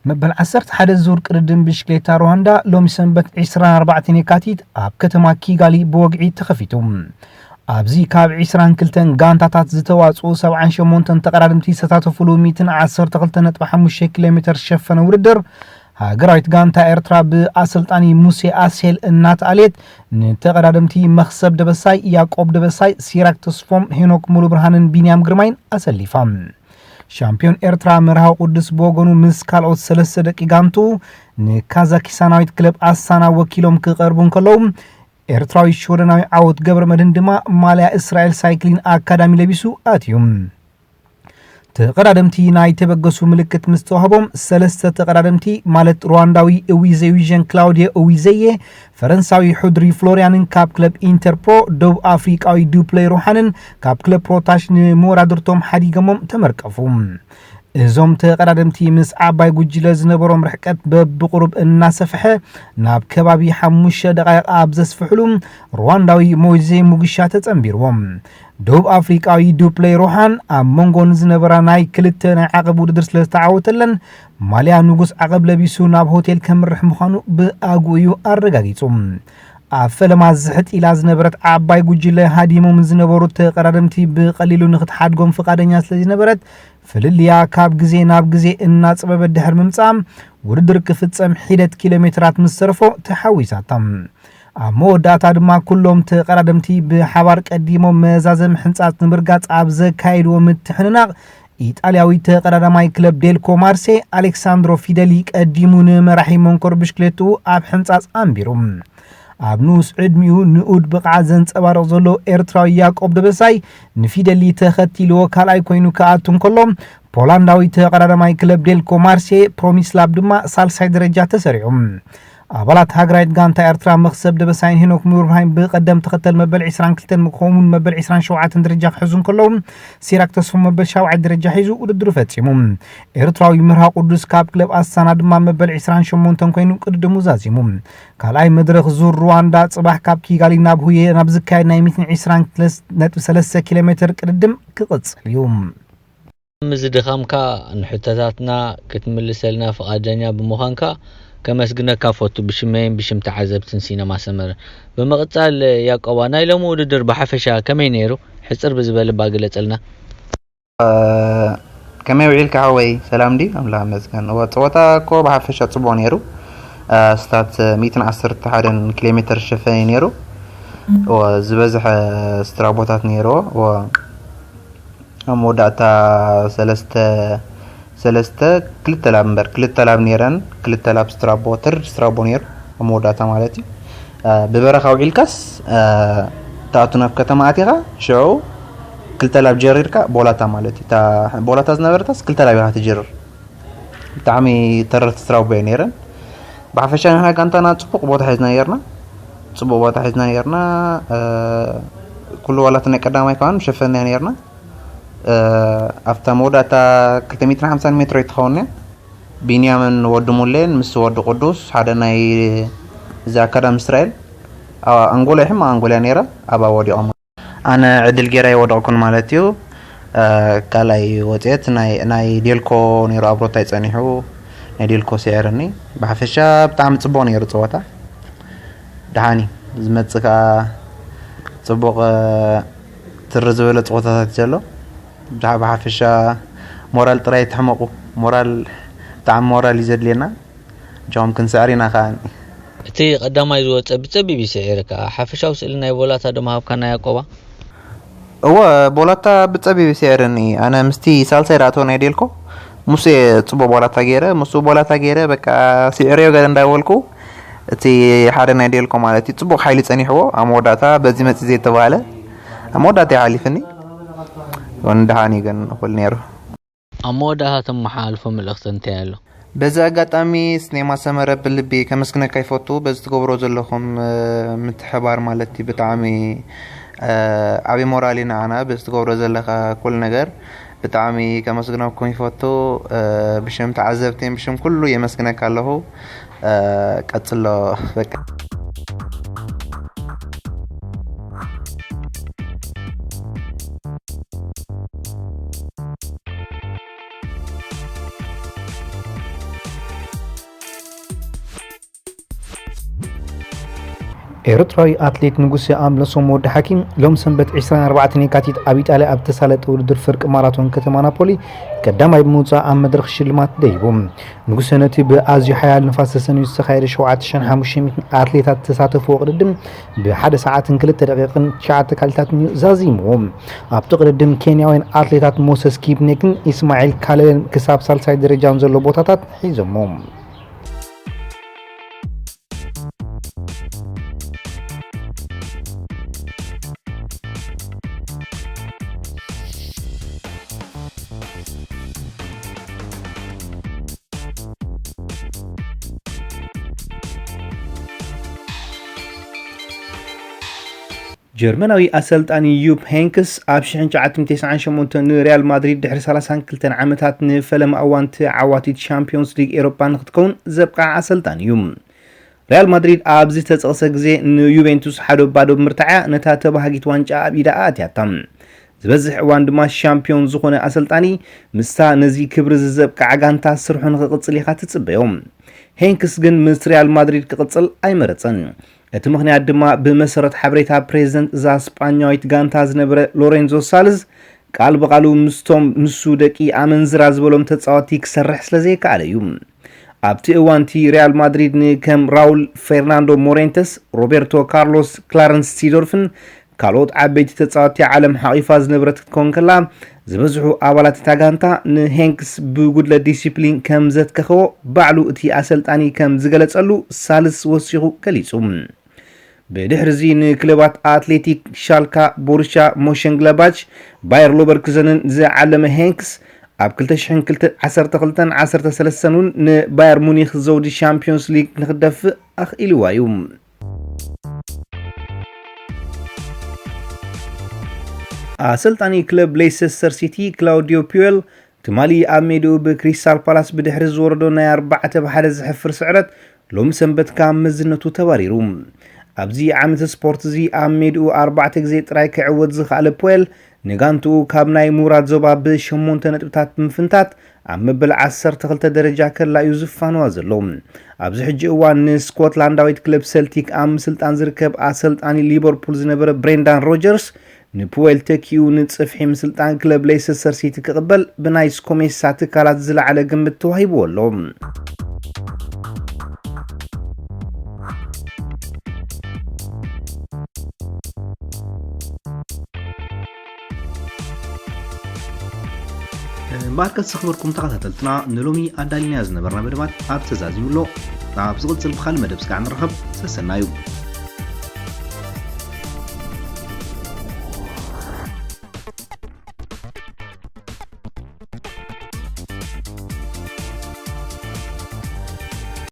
መበል ዓሰርተ ሓደ ዙር ቅድድም ብሽክሌታ ሩዋንዳ ሎሚ ሰንበት ዕስራን ኣርባዕተን የካቲት ኣብ ከተማ ኪጋሊ ብወግዒ ተኸፊቱ። ኣብዚ ካብ ዕስራን ክልተን ጋንታታት ዝተዋጽኡ ሰብዓን ሸሞንተን ተቐዳደምቲ ዝተሳተፉሉ ሚእትን ዓሰርተ ክልተ ነጥቢ ሓሙሽተ ኪሎ ሜትር ዝሸፈነ ውድድር፣ ሃገራዊት ጋንታ ኤርትራ ብኣሰልጣኒ ሙሴ ኣስሄል እናተኣልየት፣ ንተቐዳደምቲ መኽሰብ ደበሳይ፣ ያቆብ ደበሳይ፣ ሲራክ ተስፎም፣ ሄኖክ ሙሉብርሃንን ቢንያም ግርማይን ኣሰሊፋ። ሻምፒዮን ኤርትራ መርሃዊ ቅዱስ ብወገኑ ምስ ካልኦት ሰለስተ ደቂ ጋንቱ ንካዛኪስታናዊት ክለብ ኣስታና ወኪሎም ክቐርቡ እንከለዉ፣ ኤርትራዊ ሽወደናዊ ዓወት ገብረመድህን ድማ ማልያ እስራኤል ሳይክሊን ኣካዳሚ ለቢሱ ኣትዩ። ተቐዳደምቲ ናይ ተበገሱ ምልክት ምስ ተዋህቦም፣ ሰለስተ ተቐዳደምቲ ማለት ሩዋንዳዊ እዊዘ ዊዥን ክላውዲዮ እዊዘየ፣ ፈረንሳዊ ሑድሪ ፍሎርያንን ካብ ክለብ ኢንተርፕሮ፣ ደቡብ ኣፍሪቃዊ ዱፕለይ ሩሓንን ካብ ክለብ ፕሮታሽ ንመወዳድርቶም ሓዲገሞም ተመርቀፉ። እዞም ተቐዳደምቲ ምስ ዓባይ ጉጅለ ዝነበሮም ርሕቀት በብቑሩብ እናሰፍሐ ናብ ከባቢ ሓሙሽተ ደቓይቕ ኣብ ዘስፍሕሉ፣ ሩዋንዳዊ ሞይዜ ሙግሻ ተጸንቢርዎም። ደቡብ ኣፍሪቃዊ ዱፕለይ ሩሓን ኣብ መንጎ ንዝነበራ ናይ ክልተ ናይ ዓቐብ ውድድር ስለ ዝተዓወተለን፣ ማልያ ንጉስ ዓቐብ ለቢሱ ናብ ሆቴል ከምርሕ ምዃኑ ብኣግኡ እዩ ኣረጋጊጹ። ኣብ ፈለማ ዝሕጥ ኢላ ዝነበረት ዓባይ ጉጅለ ሃዲሞም ዝነበሩ ተቐዳደምቲ ብቐሊሉ ንክትሓድጎም ፍቓደኛ ስለ ዝነበረት፣ ፍልልያ ካብ ግዜ ናብ ግዜ እናጸበበት ድሕሪ ምምጻእ፣ ውድድር ክፍጸም ሒደት ኪሎ ሜትራት ምስ ተረፎ ተሓዊሳታ። ኣብ መወዳእታ ድማ ኩሎም ተቐዳደምቲ ብሓባር ቀዲሞም መዛዘሚ ሕንጻጽ ንምርጋጽ ኣብ ዘካየድዎ ምትሕንናቕ፣ ኢጣልያዊ ተቐዳዳማይ ክለብ ዴልኮ ማርሴ ኣሌክሳንድሮ ፊደሊ ቀዲሙ ንመራሒ መንኮር ብሽክሌትኡ ኣብ ሕንጻጽ ኣንቢሩ። ኣብ ንኡስ ዕድሚኡ ንኡድ ብቕዓት ዘንጸባርቕ ዘሎ ኤርትራዊ ያቆብ ደበሳይ ንፊደሊ ተኸቲልዎ ካልኣይ ኮይኑ ክኣቱ እንከሎ፣ ፖላንዳዊ ተቐዳዳማይ ክለብ ዴልኮ ማርሴ ፕሮሚስላብ ድማ ሳልሳይ ደረጃ ተሰሪዑ። ኣባላት ሃገራዊት ጋንታ ኤርትራ መኽሰብ ደበሳይን ሄኖክ ሙሉብርሃን ብቐደም ተኸተል መበል ዕስራን ክልተን ከምኡውን መበል ዕስራን ሸውዓተን ደረጃ ክሕዙ እንከለዉ፣ ሲራክ ተስፉ መበል ሻውዓይ ደረጃ ሒዙ ውድድሩ ፈጺሙ። ኤርትራዊ መርሃ ቅዱስ ካብ ክለብ ኣስታና ድማ መበል ዕስራን ሸሞንተን ኮይኑ ቅድድሙ ዛዚሙ። ካልኣይ መድረኽ ዙር ሩዋንዳ ጽባሕ ካብ ኪጋሊ ናብ ሁየ ናብ ዝካየድ ናይ ሚእትን ዕስራን ነጥቢ ሰለስተ ኪሎ ሜትር ቅድድም ክቕጽል እዩ። ምስዚ ድኻምካ ንሕቶታትና ክትምልሰልና ፍቓደኛ ብምዃንካ ከመስግነካ እፈቱ፣ ብሽመይን ብሽም ተዓዘብትን ሲነማ ሰመረ። ብምቕጻል ያቆባ፣ ናይ ሎሚ ውድድር ብሓፈሻ ከመይ ነይሩ? ሕጽር ብዝበለ እባ ግለጸልና። ከመይ ውዒልካ ሓወይ? ሰላም ድዩ? ኣምላኽ ይመስገን። እወ፣ ጸወታ እኮ ብሓፈሻ ጽቡቕ ነይሩ። ኣስታት ሚእትን ዓሰርተ ሓደን ኪሎ ሜትር ዝሸፈነ እዩ ነይሩ። እወ፣ ዝበዝሐ ስትራቦታት ነይርዎ። እወ፣ ኣብ መወዳእታ ሰለስተ ሰለስተ ክልተ ላብ እምበር ክልተ ላብ ነይረን ክልተ ላብ ስትራቦ ትርድ ስትራቦ ነይሩ ኣብ መወዳእታ ማለት እዩ። ብበረኻ ውዒልካስ ተኣቱ ናብ ከተማ ኣቲኻ ሽዑ ክልተ ላብ ጀሪርካ ቦላታ ማለት እዩ። እታ ቦላታ ዝነበረታስ ክልተ ላብ ኢኻ ትጅርር። ብጣዕሚ ተረርቲ ስትራቦ እየ ነይረን። ብሓፈሻ ንሕና ጋንታና ፅቡቕ ቦታ ሒዝና ነርና። ፅቡቕ ቦታ ሒዝና ነርና። ኩሉ ዋላ እቲ ናይ ቀዳማይ ከማን መሸፈንያ ነርና። ኣብታ መወዳእታ ክልተ ሚእትን ሓምሳን ሜትሮ ይትኸውን እያ። ቢንያምን ወዲ ሙሌን ምስ ወዲ ቅዱስ ሓደ ናይ እዚ ኣካዳሚ እስራኤል ኣንጎላ ይሕም ኣንጎላ ነይራ ኣብኣ ወዲቖም። ኣነ ዕድል ጌራ ይወደቕኩን ማለት እዩ። ካልኣይ ወፅኤት ናይ ዴልኮ ነይሩ ኣብሮታይ ፀኒሑ ናይ ዴልኮ ስዒርኒ። ብሓፈሻ ብጣዕሚ ፅቡቕ ነይሩ ፀወታ። ደሓን እዩ ዝመፅእ ከዓ ፅቡቕ ትሪ ዝበለ ፀወታታት ዘሎ። ብሓፈሻ ሞራል ጥራይ ትሕመቑ። ሞራል ብጣዕሚ ሞራል እዩ ዘድልየና። እጃኹም ክንስዕር ኢና ከዓ። እቲ ቀዳማይ ዝወፀ ብፀቢብ ይስዒር ከዓ ሓፈሻዊ ስእሊ ናይ ቦላታ ዶ ምሃብካና ያቆባ? እወ ቦላታ ብፀቢብ ይስዕርኒ። ኣነ ምስቲ ሳልሳይ ዳኣተወ ናይ ዴልኮ ሙሴ ፅቡቅ ቦላታ ገይረ ምስ ቦላታ ገይረ በቃ ስዕርዮ ገለ እንዳበልኩ እቲ ሓደ ናይ ዴልኮ ማለት እዩ ፅቡቅ ሓይሊ ፀኒሕዎ ኣብ መወዳእታ በዚ መፂ ዘይተባሃለ ኣብ መወዳእታ ይሓሊፍኒ። ወንድሃኒ ግን እኹል ነይሩ። ኣብ መወዳእታ ተመሓላልፎ መልእኽቲ እንታይ ኣሎ? በዚ ኣጋጣሚ ስኔማ ሰመረ ብልቢ ከመስግነካ ይፈቱ በዚ ትገብሮ ዘለኹም ምትሕባር ማለት እዩ ብጣዕሚ ዓብዪ ሞራል እዩ ንዓና በዚ ትገብሮ ዘለኻ ኩሉ ነገር ብጣዕሚ ከመስግነኩም ይፈቱ ብሽም ተዓዘብትን ብሽም ኩሉ የመስግነካ ኣለኹ ቀጽሎ በቃ። ኤርትራዊ ኣትሌት ንጉሰ ኣምለሶም ወዲ ሓኪም ሎም ሰንበት ዕስራን ኣርባዕተን የካቲት ኣብ ኢጣልያ ኣብ ተሳለጠ ውድድር ፍርቂ ማራቶን ከተማ ናፖሊ ቀዳማይ ብምውፃእ ኣብ መድረኽ ሽልማት ደይቡ። ንጉሰ ነቲ ብኣዝዩ ሓያል ንፋስ ተሰንዩ ዝተኻየደ ሸውዓተ ሽሕን ሓሙሽተ ሚእትን ኣትሌታት ዝተሳተፍዎ ቅድድም ብሓደ ሰዓትን ክልተ ደቂቕን ትሽዓተ ካልኢታትን እዩ ዛዚምዎ። ኣብቲ ቅድድም ኬንያውያን ኣትሌታት ሞሰስ ኪፕኔክን ኢስማዒል ካለልን ክሳብ ሳልሳይ ደረጃን ዘሎ ቦታታት ሒዞሞ። ጀርመናዊ ኣሰልጣኒ ዩፕ ሄንክስ ኣብ ሽሕን ትሽዓተ ሚእትን ተስዓን ሸሞንተን ንሪያል ማድሪድ ድሕሪ ሰላሳን ክልተን ዓመታት ንፈለማ እዋን ተዓዋቲት ሻምፒዮንስ ሊግ ኤሮፓ ንክትከውን ዘብቅዓ ኣሰልጣኒ እዩ። ሪያል ማድሪድ ኣብዚ ዝተጸቕሰ ግዜ ንዩቬንቱስ ሓደ ባዶ ብምርታዕያ ነታ ተባሃጊት ዋንጫ ኣብ ኢዳ ኣእትያታ። ዝበዝሕ እዋን ድማ ሻምፒዮን ዝኾነ ኣሰልጣኒ ምስታ ነዚ ክብሪ ዝዘብቅዓ ጋንታ ስርሑ ንክቕጽል ኢኻ ትጽበዮ። ሄንክስ ግን ምስ ሪያል ማድሪድ ክቕጽል ኣይመረጸን። እቲ ምኽንያት ድማ ብመሰረት ሓበሬታ ፕሬዝደንት እዛ ስጳኛዊት ጋንታ ዝነበረ ሎሬንዞ ሳልዝ ቃል ብቓሉ ምስቶም ንሱ ደቂ ኣመንዝራ ዝበሎም ተጻወትቲ ክሰርሕ ስለ ዘይከኣለ እዩ። ኣብቲ እዋንቲ ሪያል ማድሪድ ንከም ራውል ፌርናንዶ ሞሬንተስ፣ ሮቤርቶ ካርሎስ፣ ክላረንስ ሲዶርፍን ካልኦት ዓበይቲ ተጻወትቲ ዓለም ሓቒፋ ዝነበረት ክትከውን ከላ፣ ዝበዝሑ ኣባላት እታ ጋንታ ንሄንክስ ብጉድለት ዲሲፕሊን ከም ዘትከኸዎ ባዕሉ እቲ ኣሰልጣኒ ከም ዝገለጸሉ ሳልስ ወሲኹ ገሊጹ። ብድሕርዚ ንክለባት ኣትሌቲክ ሻልካ፣ ቦሩሻ ሞሸንግለባች፣ ባየር ሎቨርኩዘንን ዝዓለመ ሄንክስ ኣብ ክልተ ሽሕን ዓሰርተ ክልተን ዓሰርተ ሰለስተን እውን ንባየር ሙኒክ ዘውዲ ሻምፒዮንስ ሊግ ንክደፍእ ኣኽኢልዋ እዩ። ኣሰልጣኒ ክለብ ሌስተር ሲቲ ክላውዲዮ ፒዌል ትማሊ ኣብ ሜድኡ ብክሪስታል ፓላስ ብድሕሪ ዝወረዶ ናይ ኣርባዕተ ብሓደ ዘሕፍር ስዕረት ሎም ሰንበት ካብ መዝነቱ ተባሪሩ። ኣብዚ ዓመት ስፖርት እዚ ኣብ ሜድኡ ኣርባዕተ ግዜ ጥራይ ክዕወት ዝኸኣለ ፖየል ንጋንትኡ ካብ ናይ ምውራድ ዞባ ብሸሞንተ ነጥብታት ብምፍንታት ኣብ መበል ዓሰርተ ክልተ ደረጃ ከላ እዩ ዝፋንዋ ዘሎ። ኣብዚ ሕጂ እዋን ንስኮትላንዳዊት ክለብ ሰልቲክ ኣብ ምስልጣን ዝርከብ ኣሰልጣኒ ሊቨርፑል ዝነበረ ብሬንዳን ሮጀርስ ንፑዌል ተኪኡ ንጽፍሒ ምስልጣን ክለብ ሌስተር ሲቲ ክቕበል ብናይ ስኮሜሳ ትካላት ዝለዓለ ግምት ተዋሂብዎ ኣሎ። እምበኣርከስ ዝኽበርኩም ተኸታተልትና ንሎሚ ኣዳሊናዮ ዝነበርና መደባት ኣብ ተዛዚሙ ኣሎ። ኣብ ዝቕጽል ብኻልእ መደብ ስጋዕ ንረኸብ። ሰሰናዩ።